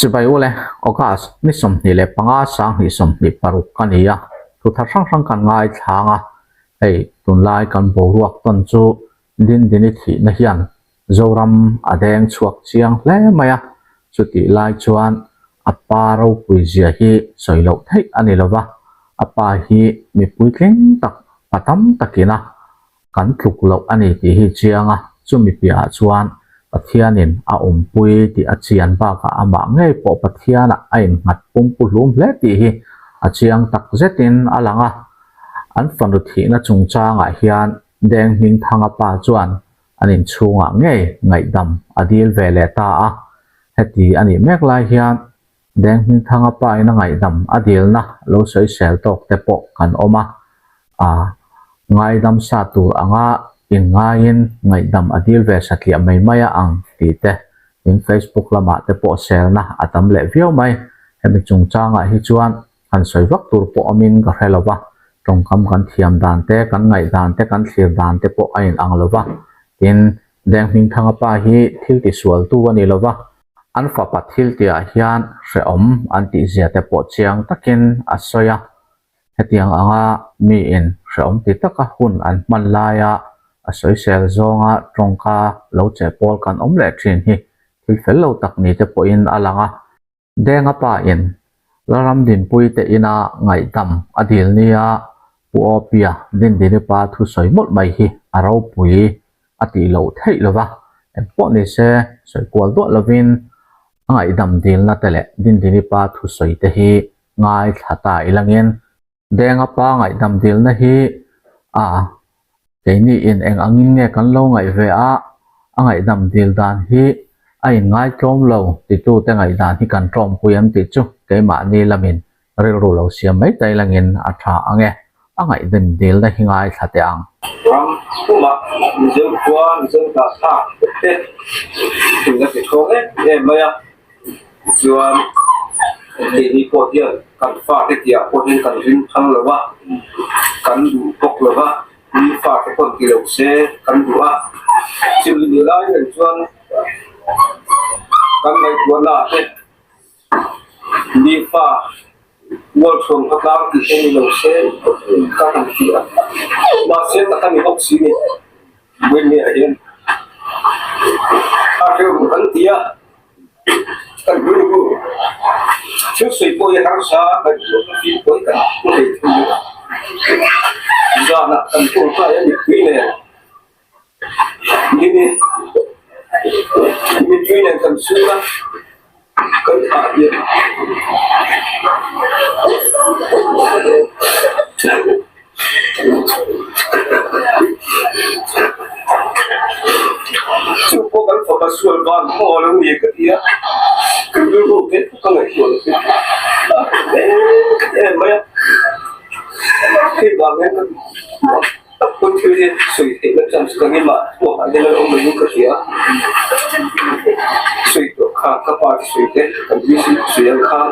Chibai ule, August ni 25 2026 ka ni a, thu thar hrang hrang kan ngaithlang a, hei tunlai kan boruak tawn chu Dindini thihna hian Zoram a deng chhuak chiang hle mai a, chutih lai chuan a pa ropui zia hi sawi loh theih a ni lova, a pa hi mi puitling tak pa tam takin a kan tluk loh a ni tih hi chiang a, chumi piahah chuan Pathianin a awmpui tih a chian bakah amah ngei pawh Pathianah a innghat pumpu hlum hle tih hi a chiang tak zetin a lang a. An fanu thihna chungchangah hian Deng Hmingthanga pa chuan an inchhungah ngei ngaihdam a dil ve leh ta a, heti a nih mek lai hian Deng Hmingthanga pa in a ngaihdam a dilna lo sawisel tawk te pawh kan awm a, a ngaidam sa tur anga inngaiin ngaihdam a dil ve satliah mai mai a ang tih te in Facebook lamah te pawh selna a tam leh viau mai. Hemi chungchangah hi chuan han sawi vak tur pawh awmin ka hre lo va, tawngkam kan thiam dan te, kan ngaihdan te, kan thlir dan te pawh a inang lo va, tin Deng Hmingthanga pa hi thil tisualtu a ni lo va, An fapa thil tihah hian hrehawm an tihzia te pawh chiang takin a sawi a. Hetiang anga miin hrehawm ti taka hun an hman laia a sawisel zawnga tawngka lo che pawl kan awm leh thin hi thil fel lo tak ni te pawhin a lang a. Denga pa in Lalramdinpui te ina ngaihdam a dil nia Pu Awpia Dindini pa thusawi mawlh mai hi a ropui a tih loh theih lo va, engpawh ni se sawi kual duah lovin a ngaihdam dilna te leh Dindini pa thusawi te hi ngaithla ta ilangin Denga pa ngaihdam dilna hi a keini in eng angin nge kan lo ngaih ve a, a ngaihdam dil dan hi a inngaitlawm lo titute ngaihdan hi kan tawmpui em tih chu keimahni lamin Rilru lo siam mai ta ilangin a tha ang e, a ngaihdem dilna hi ngaithla teh ang. Ram pumah Mizo khua, Mizo hnahthak te tun a ti thawng em em mai a, tichuan keini pawh hian kan fate tihah pawh hian kan ring phal lo va, kan duh bawk lo va, mi fate pawh ti lo se kan duh a, chumi ni lai reng chuan kan ngaihtuahna te Mipa mualchhuang khawtlang tih te ni lo se ka han ti a, mahse tak a ni bawk si ni Buaimiah hian a hreu kan ti a, kan rilru thil sawi pawh hi harsa ngaihtuahna fim pawh hi kan hmu thei thung lo a, zanah kan tawngtai a mipui nen. Mipui nen kan chhung a, kan thah hian chu pawh kan fapa sual van maw lo ni ka ti a, kan rilru te ka ngaihtuah lo te em mai a, hei vang hian ka. Tak pawn thil hi sawi theih na chance ka ngema thluak ah hian an awm mai ka hria. Sawi tawh kha ka pa te sawi te kan VC sawi ang khan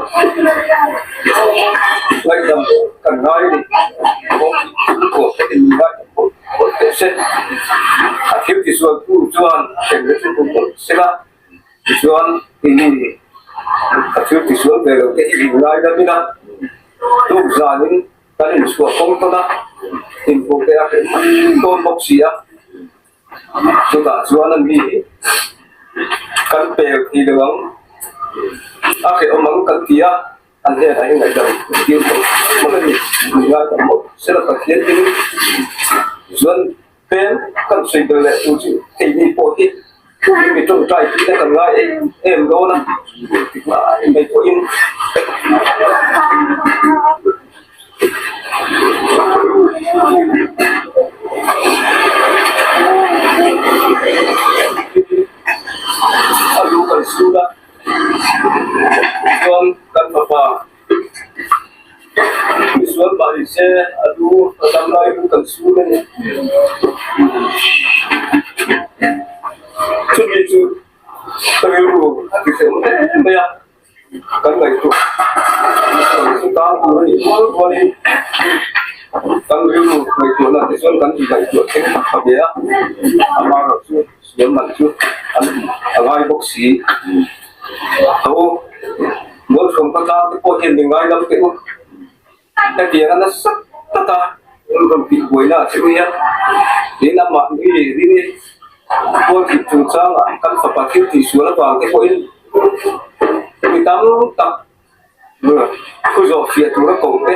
ngaihdam kan ngai a ni. Thil te in ngaihdam mawlh mawlh teh se. A thil tisual tu chuan hremna chu tum mawlh sela tichuan keini a thil tisual ve lo te hi in ngaidam ila tuk zanin Kan inchhuah kawng tawn a, inhmuh te a hreh mai dawn bawk si a, chutah chuan a mi kan pel thei lo ang, a hrehawm ang kan ti a, an hnenah hi ngaihdam tir mawlh mawlh a ni, min ngaidam mawlh sela Pathian hming chuan peng kan sawi ber leh tur chu keini pawh hi mi tawngtai tih na kan ngai em em dawn a tik lai mai pawhin a lu kan sun a chuan kan fapa Misual mah ni se a lu a dam lai lu kan sun a ni. Chumi chu ka rilru a ti hreh hle mai a, kan ngaihtuah misual chu tan tur a nih rual rualin kan rilru ngaihtuahna te chuan kan ingaihtuah thleng tha ve a, amaherawh chu sual man chu an a ngai bawk si. Tho. Thum khawtlang te pawh hian mi ngaidam teh u. Hetiang a nasa taka rawn tih buaina a che u hian tin amah mi rini pawl thih chungchangah kan fapa thil tihsual avang te pawhin mi tam tak Thu zawh fiah tura koh te,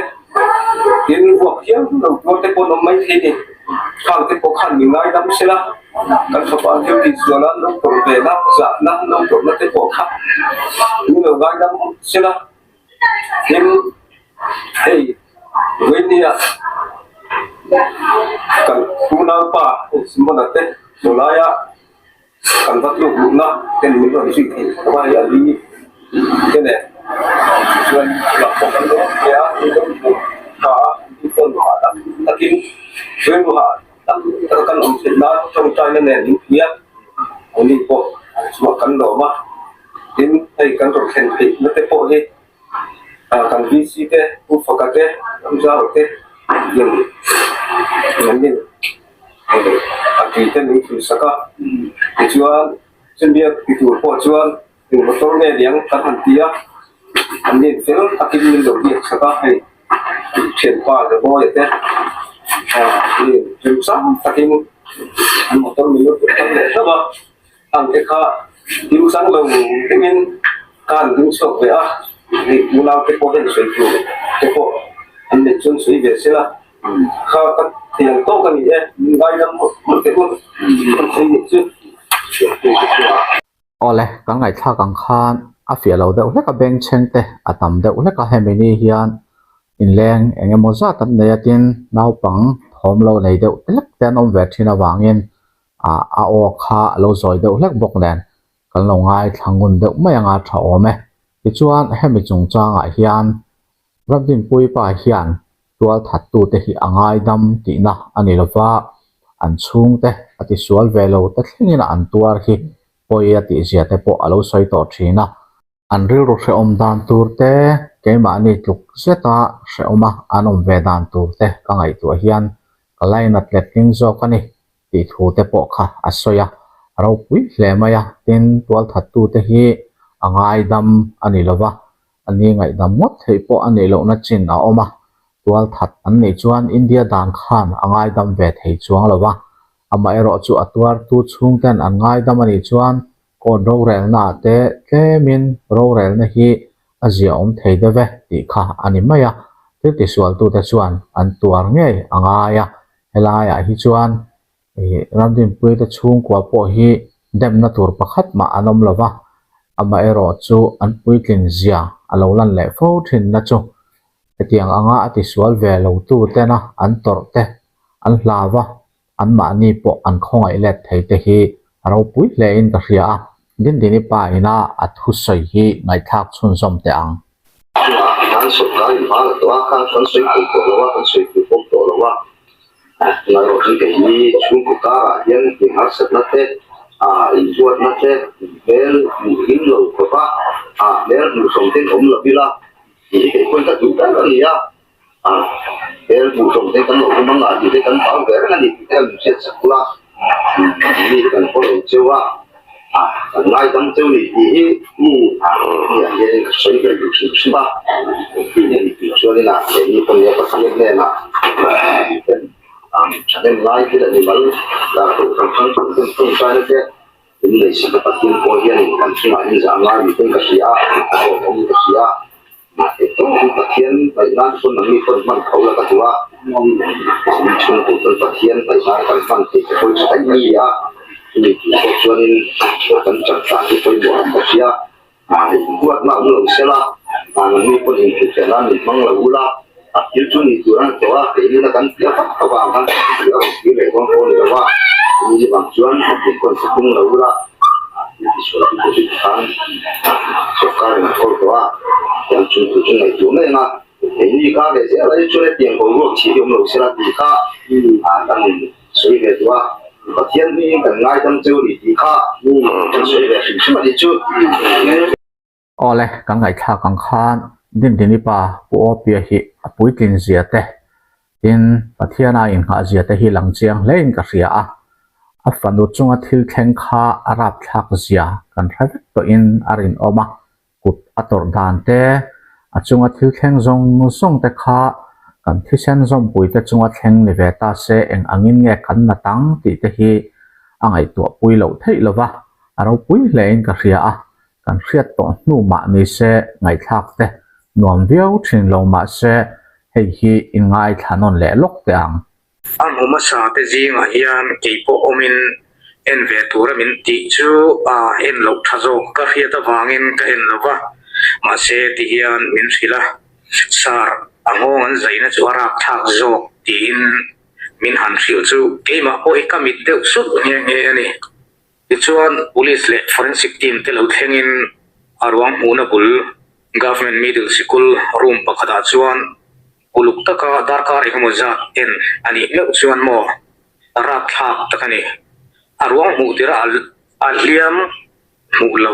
tin vuak hial lo tuar te pawh an awm mai thei ni. Khang te pawh khan mi ngaidam se la, kan fapa thil tih sual a lo tawrh ve na, zahna lo tawrhna te pawh kha min lo ngaidam se la. Tin, hei Vainia kan unaupa Simona te hmulaia Kan va tluk luhna ten min rawn zui thei tho a, hei a li te nen chuan chulak pawh kan lo awm ve a, min rawn hmuh tha a, min tawn hah tak takin rilru hah tak taka kan awm theih nan tawngtaina nen min pui a, ani pawh chhuah kan lawm a, tin hei kan rawn thlen theihna te pawh hi kan VC te, Pu Faka te, Ramzau te hian an ni. A tui te min thul sak a, tichuan chumi a ti tur pawh chuan eng motor nge niang kan han ti a, an nen fel takin min lo biak sak a, hei thianpa Zabawi te nen remchang takin an motor min lo put tak leh hlauh a, ang te kha ding chang lo deuhin ka han ding chhuak ve a, hei unau te pawh hian sawi tur te pawh an neih chuan sawi ve sela. Kha ka thiam tawk a ni e, min ngaidam mawlh teh u, kan sawi nih chu. Awle, kan ngaihthlak ang khan a fiah lo deuh hlek a bengchheng te a tam deuh hlek a, hemi ni hian inleng eng emaw zat an nei a tin naupang thawm lo nei deuh hlek te an awm ve thin avangin ah a aw kha a lo zawi deuh hlek bawk nen kan lo ngaithla ngun deuh mai anga tha awm e. Tichuan hemi chungchangah hian Ramdinpuii pa hian tualthattute hi a ngaidam tihna a ni lova, an chhungte a tisual ve lo te thlengin an tuar hi pawi a tihzia te pawh a lo sawi tawh thin a. An rilru hrehawm dan tur te, keimahni tluk zeta hrehawma an awm ve dan tur te ka ngaihtuah hian ka lainat letling zawk a ni tih thu te pawh kha a sawi a, a ropui hle mai a, tin tualthattute hi a ngaidam a ni lova, A ni ngaihdam ngawt theih pawh a nih lohna chin a awm a, tual that an nih chuan India dan khan a ngaidam ve thei chuang lo va, amaherawh chu a tuartu chhungten an ngaidam a nih chuan court rorelna ah te tlemin rorelna hi a ziaawm thei deuh e tih kha a ni mai a, thil tisualtute chuan an tuar ngei a ngai a, helaiah hi chuan Ih Ramdinpuite chhungkua pawh hi demna tur pakhat mah an awm lo va, amaherawh chu an puitlin zia a lo lan leh fo thinna chu hetiang anga a tisual ve lo tu tena an tawrh te an hlau va, anmahni pawh an khawngaih let thei te hi a ropui hle in ka hria a, Dindini pa ina a thusawi hi ngaihthlak chhunzawm teh ang. Chungah kan sawrkar in hma la tawh a, khang kan sawi thei tawh lo a, kan sawi thei bawk tawh lo a. Ngaihruat chu keini chhungkaw karah hian heng harsatna te, inhuatna te, hmel hmuh hlim lo khawp a, hmel hmuh sawm ten awm lo ila tih hi kei pawn ka duh ber a ni a. Hmel hmuh sawm te kan lo awm ang a tih te kan hlau ve reng a ni tih te kan hriat sak bula mi hi kan follow cheu a, kan ngaidam cheu ni tih hi hetiang hianin ka sawi ve duh hrim hrim a, engtin nge ni tih chuanin a keini pawn nia Pathian hnenah thahnem ngai thil a ni mal kohhran hrang hrang ten tawngtaina te in nei sak a Pathian pawh hianin kan chungah hian zah ngai ni ten ka hria a, a awm ka hria a. Mahse tawngin Pathian hnaih nan pawn nangni pawn hman tho la ka duh a, chumi chhung tur chuan Pathian hnaih nan kan hman theih te pawhin tha daih ka hria a, chumi tur pawh chuanin kan changkang hi pawimawh ang ka hria, huatna awm lo sela, nangni pawn inhrilhfiah nan min hmang lo ula, a thil chu ni tur a ni tawh a, keini la kan piah vak avang khan kan thil a rawn kir leh dawn pawh a ni lo a, chumi avang chuan kan inkawn sa tung lo ula. Tisual tu chu khan sawrkar in a kawl tawh a, tiang chung tur chu ngaihtuah mai ang a, keini kha leh zel ai chuan hetiang boruak chhi hi awm lo sela tih kha kan sawi ve duh a, Pathian hmingin kan ngaidam cheu a ni tih kha kan sawi ve hrim hrim a nih chu. Awle, kan ngaihthlak ang khan Dindini pa Pu Awpia hi a puitlin zia te, tin Pathiana inghah zia te hi lang chiang hlein ka hria a. A fanu chunga thil thleng kha a rapthlak zia kan hre vek tawhin a rinawm a, kut a tawrh dan te, A chunga thil thleng zawng zawng te kha kan thisen zawmpui te chunga thleng ni ve ta se eng angin nge kan nat ang tih te hi a ngaihtuah pui loh theih lo va, a ropui hle in ka hria a, kan hriat tawh hnu mah ni se ngaihthlak te nuam viau thin lo mah se hei hi in ngaithla nawn leh lawk teh ang. A hmu hmasa te zingah hian kei pawh awmin en ve tura min tih chu a en loh tha zawk ka hriat avangin ka en lo va, mahse ti hian min hrilh a, Sir, a nghawng an zaina chu a rapthlak zawk tiin min han hrilh chu keimah pawh hi ka mit deuh sut nghe nghe a ni. Tichuan Police leh Forensic team te lo thlengin a ruang hmuhna bul Government Middle Sikul room pakhatah chuan Uluk taka darkar engemaw zat en a nih meuh chuan maw rapthlak tak a ni. A ruang hmuh tirah a hliam hmuh lo.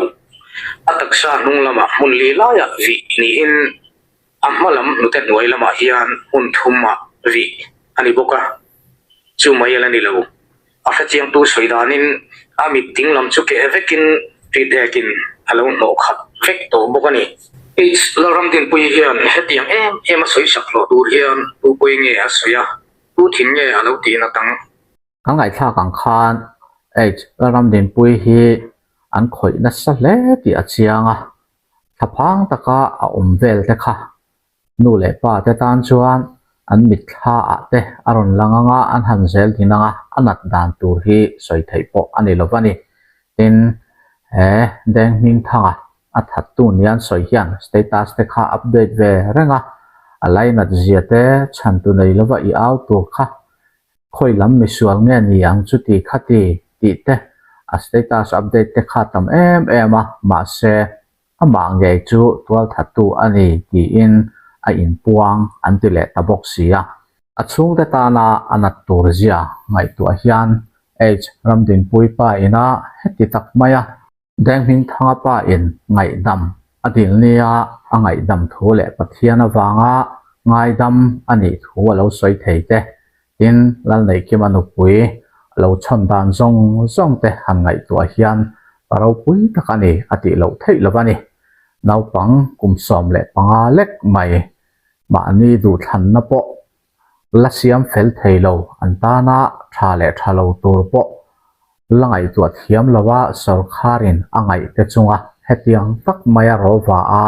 A taksa hnung lamah hmun li laiah vih niin a hma lam hnute hnuai lamah hian hmun thumah vih a ni bawk a. Chu mai a la ni lo. A hrechiangtu sawi danin a mit ding lam chu keh vekin rit ekin a lo hnawh khat vek tawh bawk a ni. H. Lalramdinpuii hian hetiang em em a sawi sak hlawh tur hian tu pawi nge a sawi a, tu thin nge a lo tih nat ang? Kan ngaihthlak ang khan H. Lalramdinpuii hi an khawih nasa hle tih a chiang a, thlaphang taka a awm vel te kha Nu leh pa te tan chuan an mitthla ah te a rawn lang ang a, an han zel din ang a, a nat dan tur hi sawi theih pawh a ni lo va ni. Tin, he Deng Hmingthanga a thattu nia an sawi hian status te kha update ve reng a, a lainat zia te chhantu nei lova i au tur kha khawi lam misual nge ni ang chuti khati tih te a status update te kha tam em em a, mahse Amah ngei chu tualthattu a ni tiin a inpuang an ti leh ta bawk si a. A chhungte tana a nat tur zia ngaihtuah hian H. Ramdinpui pa ina heti tak maia Denghmingthanga pa in ngaihdam a dil nia a ngaihdam thu leh Pathian avanga ngaidam a nih thu a lo sawi thei te Tin, Lalneihkima nupui a lo chhawn dan zawng zawng te han ngaihtuah hian pa ropui tak a ni a tih loh theih lo a ni. Naupang kum 15 lek mai mahni duhthlanna pawh la siam fel thei lo an tana tha leh tha lo tur pawh la ngaihtuah thiam lo a sawrkharin a ngaih te chunga hetiang tak maia rawva a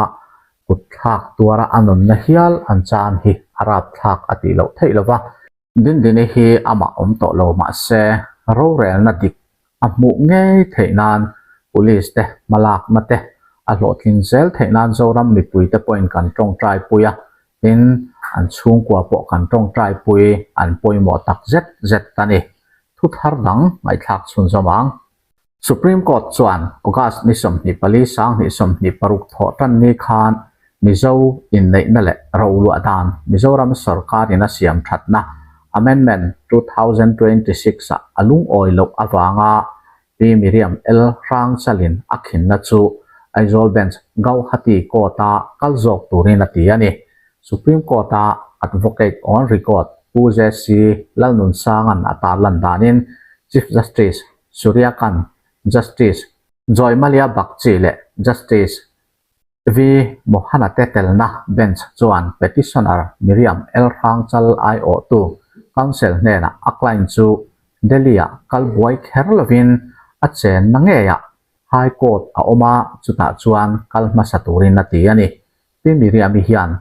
Kut thlak tuara a nunna hial an chan hi a rap thlak a tih loh theih lo va. Dindini hi amah awm tawh lo mah se rorelna dik a hmuh ngei theih nan Police te hmalakna te a hlawhtling zel theih nan Zoram mipui te pawhin kan tawngtai pui a, tin an chhungkua pawh kan tawngtai pui an pawimawh tak zet zet a ni. Thu thar dang ngaihthlak chhunzawm ang. Supreme Court chuan August ni 24 2026 thawh tan ni khan Mizo inneihna leh roluah dan Mizoram sorkarin a siam thatna Amendment 2026 ah a lungawi loh avanga Pi Miriam L. Hrangchalin a khinna chu Aizawl Bench Gauhati Court-a kal zawk turin a ti a ni. Supreme Court-a Advocate on Record Pu JC Lalnunsanga'n a tarlan danin Chief Justice Surya Kant, Justice Joymalya Bagchi leh Justice V. Mohana te telna bench chuan petitioner Miriam L. Hrangchal aiawhtu counsel hnenah a client chu Delhi-ah kal buai kher lovin a chenna ngeiah High Court a awm a, chutah chuan kal hmasa turin a ti a ni. Pi Miriam-i hian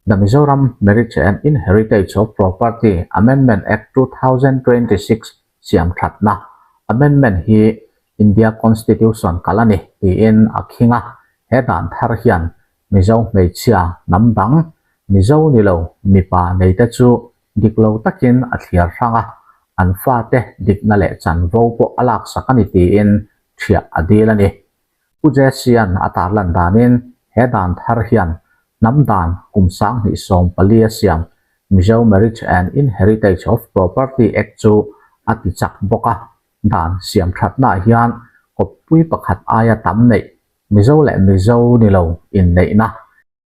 The Mizoram Marriage and Inheritage of Property Amendment Act 2026 siam thatna amendment hi India Constitution kal a ni tiin a khing a, he dan thar hian Mizo hmeichhia hnam dang Mizo ni lo mipa neite chu dik lo takin a thliar hrang a, an fate dikna leh chanvo pawh a laksak a ni tiin thiah a dil a ni. Pu Jesse-a'n a tarlan danin he dan thar hian hnam dan kum 2014 a siam Mizo Marriage and Inheritage of Property Act chu a ti chak bawk a, dan siam thatnaah hian kawppui pakhat aia tam neih Mizo leh Mizo ni lo inneihna,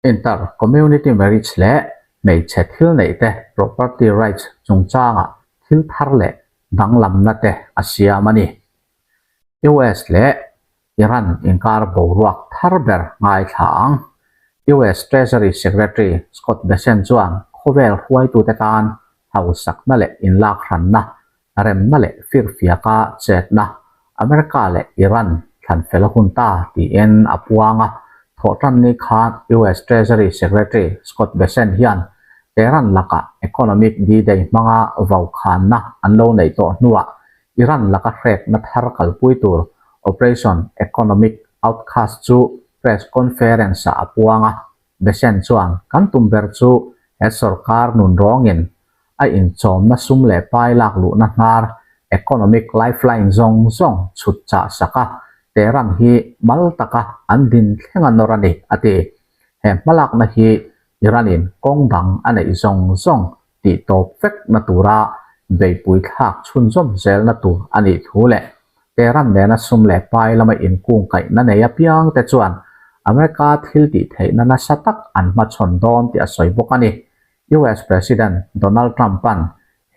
Inter Community Marriage leh hmeichhe thil neih te property rights chungchangah thil thar leh danglamna te a siam a ni. US leh Iran inkar boruak thar ber ngaithla ang. US Treasury Secretary Scott Bessent chuan khawvel hruaitute tan hausakna leh inlakhranna, remna leh firfiaka chetna America leh Iran thlan fel a hun ta tiin a puang a. Thawhtanni khan US Treasury Secretary Scott Bessent hian Tehran lakah economic D-Day hmanga vaukhanna an lo neih tawh hnuah Iran laka hrekna thar kalpui tur Operation Economic Outcast chu press conference-ah a puang a. Bessent chuan, Kan tum ber chu he sorkar nun rawngin a inchawmna sum leh pai lak luhna hnar economic lifeline zawng zawng chhut chah sak a, Tehran hi mal taka an din thleng a nawr a ni, a ti. He hmalakna hi Iran-in kawng dang a neih zawng zawng tih tawp vek na tura beihpui thlak chhunzawm zelna tur a nih thu leh Tehran nena sum leh pai lama inkungkaihna nei apiang te chuan America thil tih theihna nasa tak an hmachhawn dawn tih a sawi bawk a ni. US President Donald Trump-a'n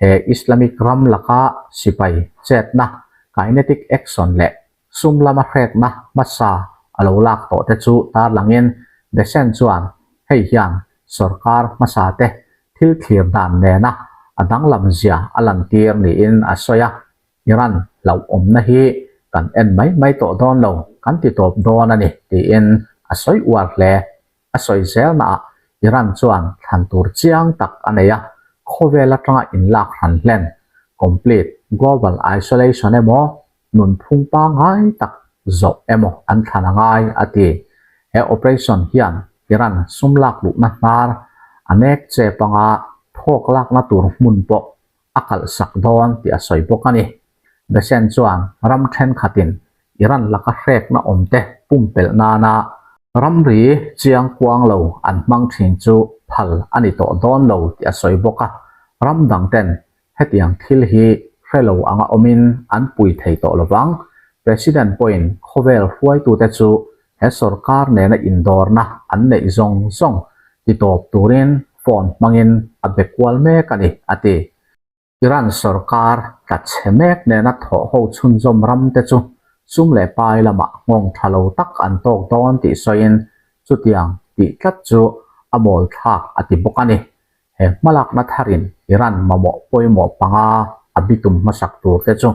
he Islamic ram laka sipai chetna, kinetic action, leh Sum lama hrekna hmasa a lo lak tawh te chu tarlangin Bessent chuan hei hian sorkar hmasa te thil thlir dan nena a danglam zia a lantir niin a sawi a, Iran hlauhawmna hi kan en mai mai tawh dawn lo, kan ti tawp dawn a ni tiin a sawi uar hle. A sawi zelnaah Iran chuan thlan tur chiang tak a nei a, khawvel atanga inlak hran hlen, complete global isolation, emaw nunphung pangngai tak zawh emaw an thlan a ngai, a ti. He operation hian Iran sum lak luhna hnar a nek che panga thawk lakna tur hmun pawh a kalhsak dawn tih a sawi bawk a ni. Bessent chuan ram thenkhatin Iran laka hrekna awmte pumpelh nana ramri chiang kuang lo an hmang thin chu phal a ni tawh dawn lo tih a sawi bawk a, ram dangten Hetiang thil hi hre lo anga awmin an pui thei tawh lovang. President pawhin khawvel hruaitute chu he sorkar nena indawrna an neih zawng zawng titawp turin phone hmangin a be kual mek a ni, a ti. Iran sorkar tla chhe mek nena thawh ho chhunzawm ramte chu sum leh pai lamah nghawng tha lo tak an tawk dawn tih sawiin chutiang tih tlat chu a mawl thlak a ti bawk a ni. He hmalakna tharin Iran mamawh pawimawh panga a bitum hmasak tur te chu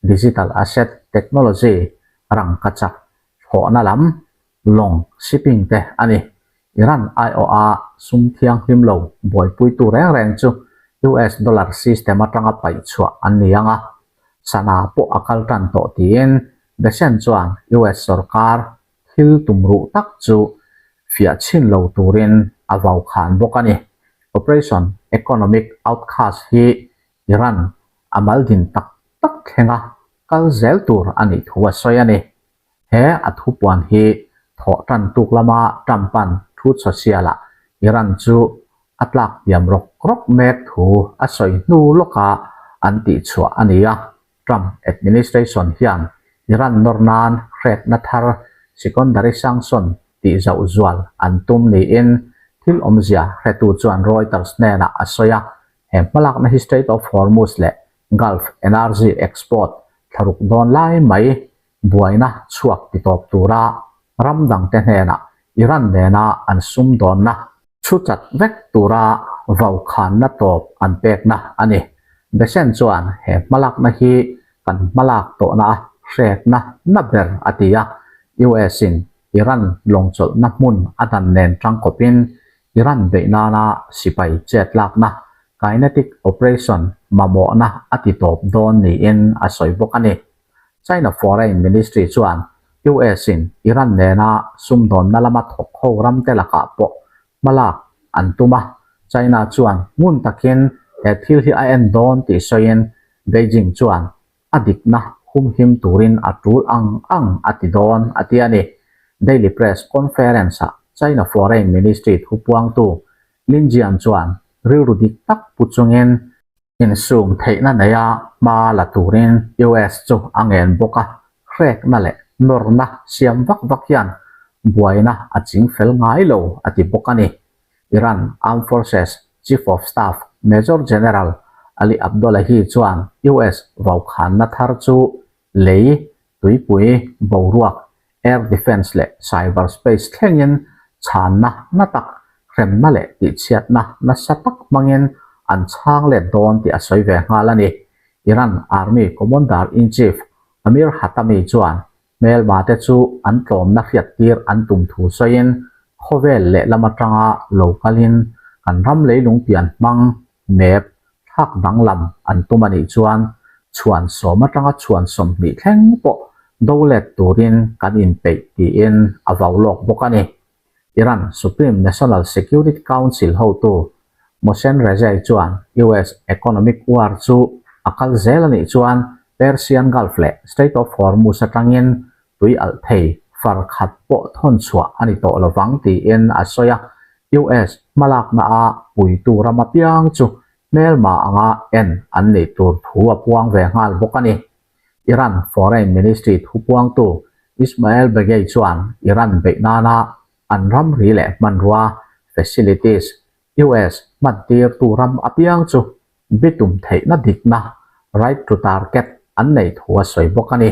digital asset, technology, rangkachak, thlawhna lam, lawng, shipping te a ni. Iran aiawha sum thianghlim lo buaipuitu reng reng chu US dollar system atanga paih chhuah an ni ang a, Sana pawh a kal tan tawh tiin Bessent chuan US sorkar thil tum ruh tak chu fiah chhin lo turin a vau khan bawk a ni. Operation Economic Outcast hi Iran a mal din tak tak thlenga kal zel tur a nih thu a sawi a ni. He a thupuan hi thawh tan tuk lama Trump-a'n Truth Social-ah Iran chu a tlak diam rawk rawk mek thu a sawi hnu lawka an tihchhuah a ni a. Trump administration hian Iran nawr nan hrekna thar secondary sanction tih zauh zual an tum niin thil awmzia hretu chuan Reuters hnenah a sawi a. He hmalakna hi Strait of Hormuz leh Gulf energy export thlaruk dawn lai mai buaina chhuak titawp tura ram dangte hnenah Iran nena an sumdawnna Thu chat vek tura vaukhanna tawp an pekna a ni. Bessent chuan he hmalakna hi kan hmalak tawhna a hrekna na ber a ti a. US in Iran lawngchawlhna hmun a dan nen tangkawpin Iran beih nana sipai chet lakna, kinetic operation, mamawhna a ti tawp dawn niin a sawi bawk a ni. China Foreign Ministry chuan US in Iran nena sumdawnna lama thawk ho ramte lakah pawh hmalak an tum a, China chuan ngun takin he thil hi a en dawn tih sawiin Beijing chuan a dikna humhim turin a tul ang ang a ti dawn a ti a ni. Daily Press Conference-ah China Foreign Ministry thupuangtu Lin Jian chuan rilru dik tak pu chungin Insum theihna neia hma la turin US chu a ngen bawk a, hrekna leh nawrna siam vak vak hian buaina a ching fel ngai lo a ti bawk a ni. Iran Armed Forces Chief of Staff Major General Ali Abdollahi chuan US vaukhanna thar chu lei, tuipui, boruak, air defence leh cyber space thlengin Chhanna na tak, hremna leh tihchhiatna nasa tak hmangin an chhang let dawn tih a sawi ve nghal a ni. Iran Army Commander-in-Chief Amir Hatami chuan hmelma te chu an tlawmna hriattir an tum thu sawiin khawvel lehlam atanga lo kalin kan ram leilung pian hmang map thlak danglam an tum a nih chuan chhuan sawm atanga chhuan 20 thleng pawh do let turin kan inpeih tiin a vau lawk bawk a ni. Iran Supreme National Security Council hotu Mohsen Rezaei chuan US economic war chu a kal zel a nih chuan Persian Gulf leh Strait of Hormuz atangin tui alh thei far khat pawh thawn chhuah a ni tawh lovang tiin a sawi a, US hmalakna a puitu ram apiang chu hmelma anga en an nih tur thu a puang ve nghal bawk a ni. Iran Foreign Ministry thupuangtu Ismail Baghaei chuan Iran beih nana an ramri leh hmanrua, facilities, US hmantirtu ram apiang chu bitum theihna dikna, right to target, an neih thu a sawi bawk a ni.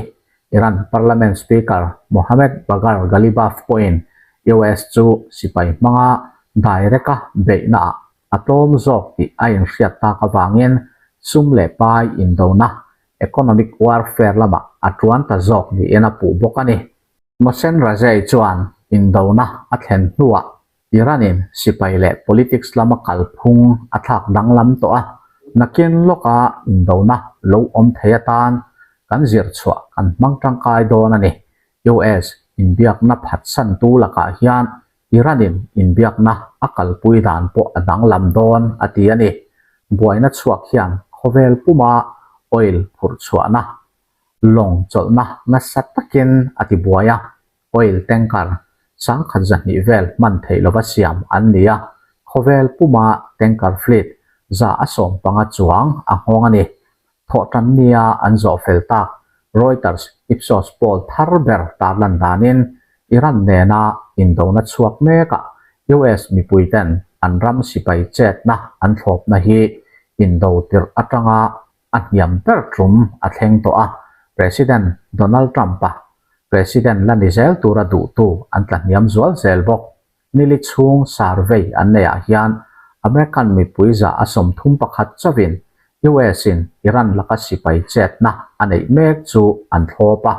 Iran Parliament Speaker Mohammad Bagher Ghalibaf pawhin US chu sipai hmanga direct-a beihnaah a tlawm zawk tih a inhriat tak avangin sum leh pai indona, economic warfare, lamah a tuan ta zawk niin a puh bawk a ni. Mohsen Rezaei chuan indona a thlen hnuah Iran-in sipai leh politics lama kalphung a thlak danglam tawh a, nakin lawka indona lo awm thei atan kan zirchhuah kan hmang tangkai dawn a ni. US inbiakna phatsantu lakah hian Iran-in inbiakna a kalpui dan pawh a danglam dawn a ti a ni. Buaina chhuak hian khawvel puma oil phurh chhuahna lawng chawlhna nasa takin a ti buai a, Oil tanker 1200 vel hman theih lova siam an ni a, khawvel puma tanker fleet 115 chuang a nghawng a ni. Thawhtan nia an zawh fel tak Reuters Ipsos poll thar ber tarlan danin Iran nena indona chhuak mekah US mipuiten an ram sipai chetna an thlawpna hi indo tirh atanga a hniam ber tum a thleng tawh a, President Donald Trump-a President la ni zel tura duhtu an tla hniam zual zel bawk. Nili chhung survey an neihah hian American mipui 31% chauhin US-in Iran laka sipai chetna a neih mek chu an thlawp a,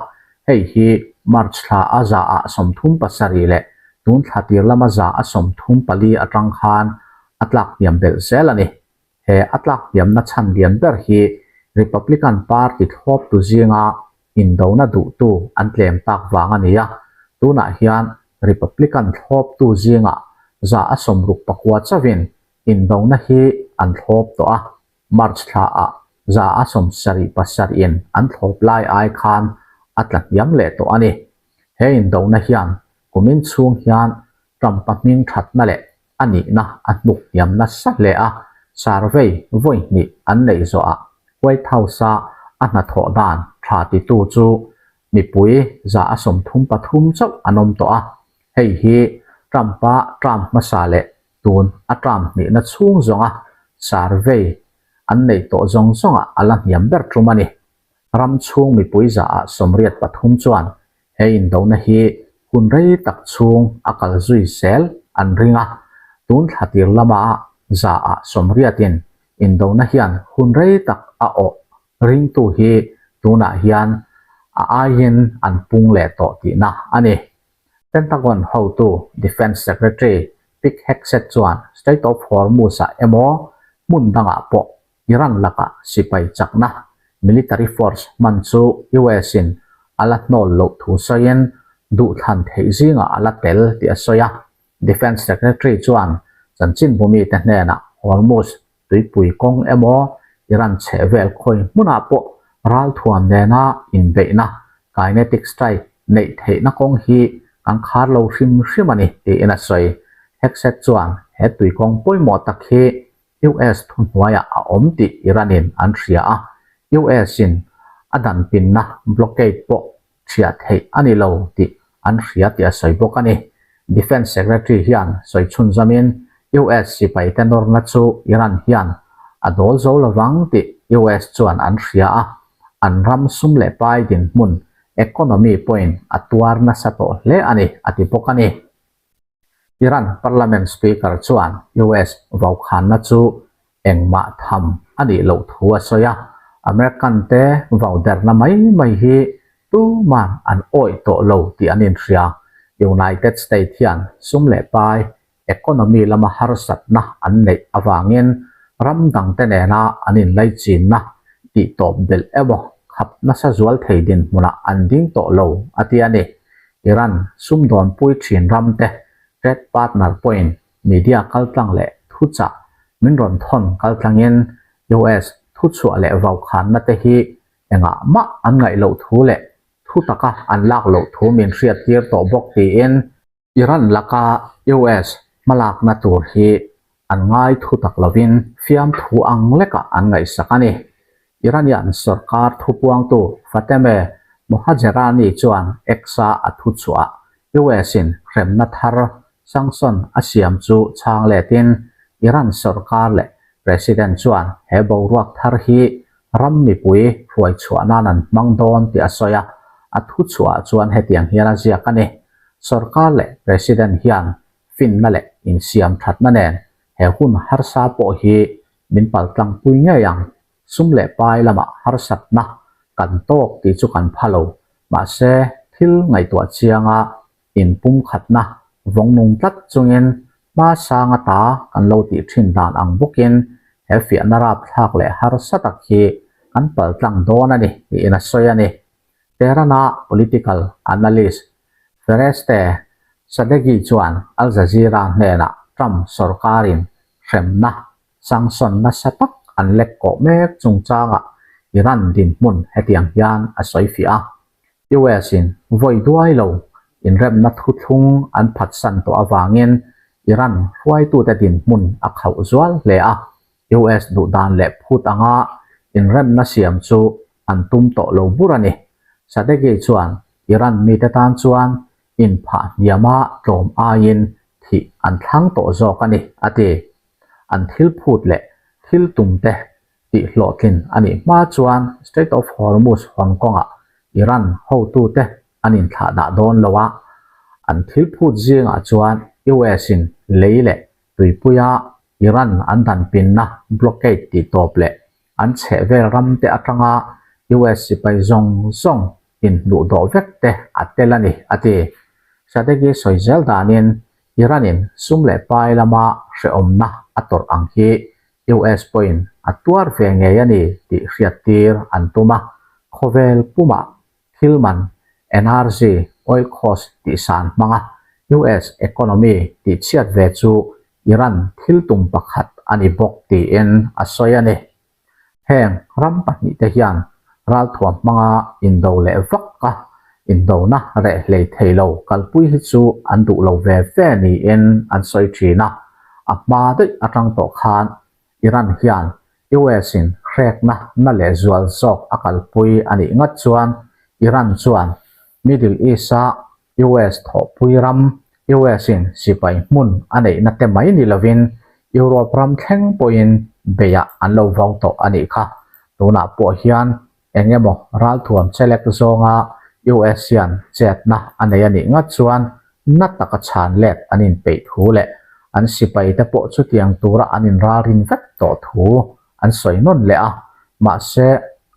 hei hi March thla a 37% leh tun thla tir lama 34% atang khan a tlak hniam belh zel a ni. He a tlak hniamna chhan lian ber hi Republican Party thlawptu zinga indona duhtu an tlem tak vang a ni a, tunah hian Republican thlawptu zingah 69% chauhin indona hi an thlawp tawh a, March thlaah 77% in an thlawp lai ai khan a tla hniam leh tawh a ni. He indona hian kumin chhung hian Trump-a hming thatna leh a nihna a hnuk hniam nasa hle a, survey vawi hnih an neih zawhah White House-a a hnathawh dan tha titu chu mipui 33% chauh an awm tawh a, hei hi Trump-a term hmasa leh tun a term hnihna chhung zawnga survey an neih tawh zawng zawngah a la hniam ber tum a ni. Ram chhung mipui 83% chuan He indona hi hun rei tak chhung a kal zui zel an ring a, tun thla tir lama 80% in indona hian hun rei tak a awh ringtu hi tunah hian a aiin an pung leh tawh tihna a ni. Pentagon hotu Defence Secretary Pete Hegseth chuan Strait of Hormuz-ah emaw hmun dangah pawh Iran lakah sipai chakna, military force, hman chu US-in a la hnawl loh thu sawiin duhthlan theih zingah a la tel tih a sawi a. Defence Secretary chuan chanchinbumite hnenah Hormuz tuipui kawng emaw Iran chhehvel khawi hmunah pawh ralthuam nena inbeihna, kinetic strike, neih theihna kawng hi kan khar lo hrim hrim a ni tiin a sawi. Hegseth chuan he tuikawng pawimawh tak hi US thuhnuaiah a awm tih Iran-in an hria a, US-in a danpinna blockade pawh thiah theih a ni lo tih an hria tih a sawi bawk a ni. Defence Secretary hian sawi chhunzamin US sipaite nawrna chu Iran hian a dawl zo lovang tih US chuan an hria a, an ram sum leh pai dinhmun economy pawhin a tuar nasa tawh hle a ni, a ti bawk a ni. Iran Parliament Speaker chuan US vaukhanna chu engmah tham a nih loh thu a sawi a, American te vau derna mai mai hi tuman an awih tawh lo tih an inhria. United State hian sum leh pai economy lama harsatna an neih avangin ram dangte nena an inlaichinna tihtawp belh emaw khap nasa zual thei dinhmunah an ding tawh lo a ti a ni. Iran sumdawnpui thin ramte trade partner pawhin media kaltlang leh thuchah min rawn thawn kaltlangin US thuchhuah leh vaukhanna te hi engah mah an ngaih loh thu leh thu taka an lak loh thu min hriattir tawh bawk tiin Iran laka US hmalakna tur hi an ngai thu tak lovin fiamthu ang lekah an ngaihsak a ni. Iranian sorkar thupuangtu Fatemeh Mohajerani chuan X-a a thuchhuah US-in hremna thar sanction a siam chu chhang letin Iran sorkar leh President chuan he boruak thar hi ram mipui hruai chhuah nan an hmang dawn tih a sawi a, a thuchhuah chuan hetiang hian a ziak a ni. Sorkar leh President hian finna leh insiam thatna nen he hun harsa pawh hi min paltlangpui ngei ang. Sum leh pai lamah harsatna kan tawk tih chu kan pha lo. Mahse, thil ngaihtuah chianga inpumkhatna vawng nung tlat chungin hma sang ata kan lo tih thin dan ang bawkin he fiahna rapthlak leh harsa tak hi kan paltlang dawn a ni tiin a sawi a ni. Tehran-a political analyst Fereste Sadeghi chuan Al Jazeera hnenah Trump sorkarin hremna sanction nasa tak an lek kawh mek chungchangah Iran dinhmun hetiang hian a sawi fiah a. US-in vawi duai lo inremna thuthlung an phatsan tawh avangin Iran hruaitute dinhmun a khauh zual hle a. US duhdan leh phut anga inremna siam chu an tum tawh lo bur a ni. Sadeghi chuan Iran mite tan chuan inphah hniama tlawm aiin thih an thlang tawh zawk a ni, a ti. An thil phut leh thil tumte tih hlawhtlin a nih hma chuan Strait of Hormuz hawn kawngah Iran hotute an inthlahdah dawn lo a, an thil phut zingah chuan US-in lei leh tuipuia Iran an danpinna blockade tih tawp leh an chhehvel ramte atanga US sipai zawng zawng inhnuh dawh vek te a tel a ni, a ti. Sadeghi sawi zel danin Iran-in sum leh pai lama hrehawmna a tawrh ang hi US pawhin a tuar ve ngei a ni tih hriattir an tum a, khawvel pumah thil man, energy, oil cost tihsan hmanga US economy tihchhiat ve chu Iran thil tum pakhat a ni bawk tiin a sawi a ni. Heng ram pahnihte hian ralthuam hmanga indo leh vak a, indona reh hlei thei lo kalpui hi chu an duh lo ve ve niin an sawi thin a. A hma daih atang tawh khan Iran hian US-in hrekna na leh zual zawk a kalpui a nih ngat chuan Iran chuan Middle East-a US thawhpui ram, US-in sipai hmun a neihna te mai ni lovin Europe ram thleng pawhin beiah an lo vau tawh a nih kha. Tunah pawh hian eng emaw ralthuam chelek zawnga US hian chetna a nei a nih ngat chuan na taka chhan let an inpeih thu leh an sipai te pawh chutiang tura an inralrin vek tawh thu an sawi nawn leh a. Mahse,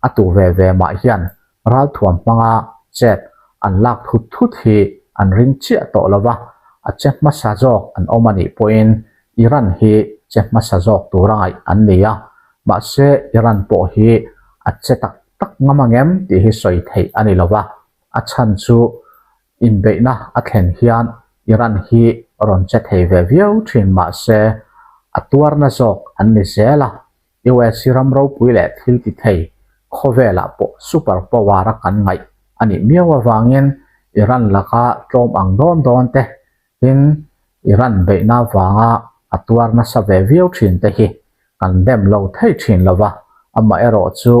a tu ve ve mah hian Ralthuam hmanga chet an lak thut thut hi an ring chiah tawh lo va, a che hmasa zawk an awm a nih pawhin Iran hi che hmasa zawk tura ngaih an ni a, mahse Iran pawh hi a che tak tak ngam angem tih hi sawi theih a ni lo va, a chhan chu inbeihna a thlen hian Iran hi rawn che thei ve viau thin mahse a tuarna zawk an ni zel a. US hi ram ropui leh thil ti thei khawvelah pawh super power a kan ngaih a nih miau avangin Iran laka tlawm ang dawn dawn te tin Iran beihna vanga a tuar nasa ve viau thin te hi kan dem lo thei thin lo va, amaherawh chu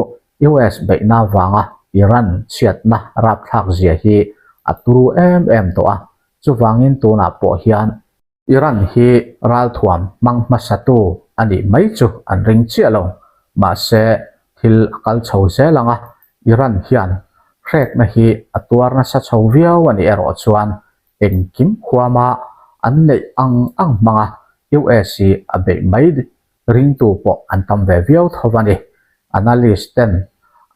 US beihna vanga Iran chhiatna rapthlak zia hi a turu em em tawh a, chuvangin tunah pawh hian Iran hi ralthuam hmang hmasatu a nih mai chu an ring chiah lo. Mahse, thil a kal chho zel ang a, Iran hian hrekna hi a tuar nasa chho viau a nih erawh chuan engkim huama An neih ang ang hmanga US hi a beih mai ringtu pawh an tam ve viau tho a ni. Analyst ten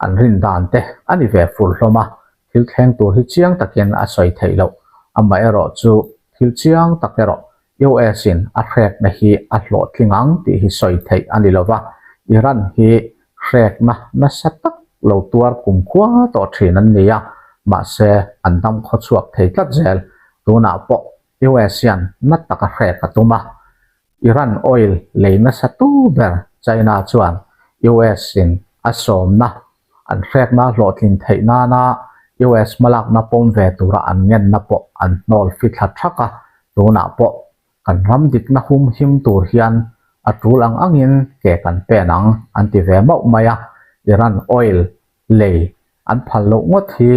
an rin dan te a ni ve fur hlawm a, thil thleng tur hi chiang takin a sawi theih loh. Amaherawh chu thil chiang tak erawh US in a hrekna hi a hlawhtling ang tih hi sawi theih a ni lova, Iran hi hrekna nasa tak lo tuar kumkhua tawh thin an ni a, mahse an dam khawchhuak thei tlat zel. Tunah pawh US hian na taka hrek a tum a, Iran oil lei nasa tu ber China chuan US in a sawmna an hrekna hlawhtlin theih nana US hmalakna pawm ve tura an ngenna pawh an hnawl fithla thak a, tunah pawh kan ram dikna hum him tur hian a tul ang angin ke kan pen ang an ti ve mauh mai a, Iran oil lei an phal loh ngawt hi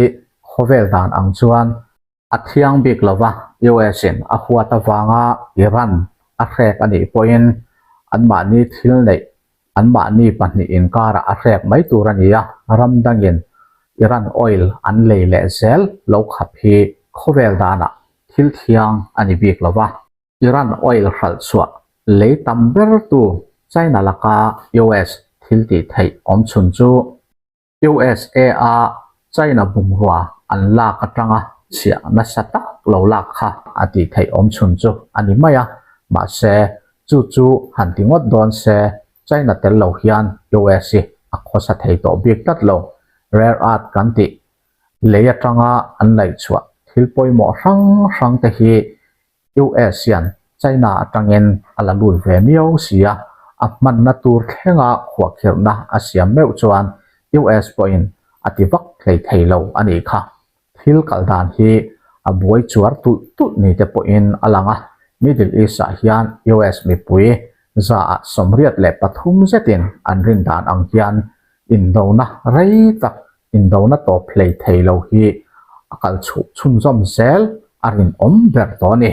khawvel dan ang chuan A thiang bik lo va, US in a huat avanga Iran a hrek a nih pawhin anmahni thil neih anmahni pahnih inkarah a hrek mai tur a ni a, ram dangin Iran oil an lei leh zel lo khap hi khawvel danah thil thiang a ni bik lo va. Iran oil hralh chhuah lei tam bertu China laka US thil tih theih awmchhun chu USA-a China bungrua an lak atanga chhiah nasa tak lo lak kha a tih theih awm chhun chu a ni mai a, mahse chu chu han ti ngawt dawn se China tel lo hian US hi a khawsa thei tawh bik tlat lo. Rare earth kan tih lei atanga an laihchhuah thil pawimawh hrang hrang te hi US hian China atangin a la lut ve miau si a, a hmanna tur thlenga khuahkhirhna a siam meuh chuan US pawhin a ti vak hlei thei lo a nih kha. Thil kal dan hi a buai chuar tulh tulh ni te pawhin a lang a, Middle East-ah hian US mipui zaah 83 zetin an rin dan ang hian indona rei tak Indona tawp hlei thei lo hi a kal chhuh chhunzawm zel a rinawm ber tawh a ni.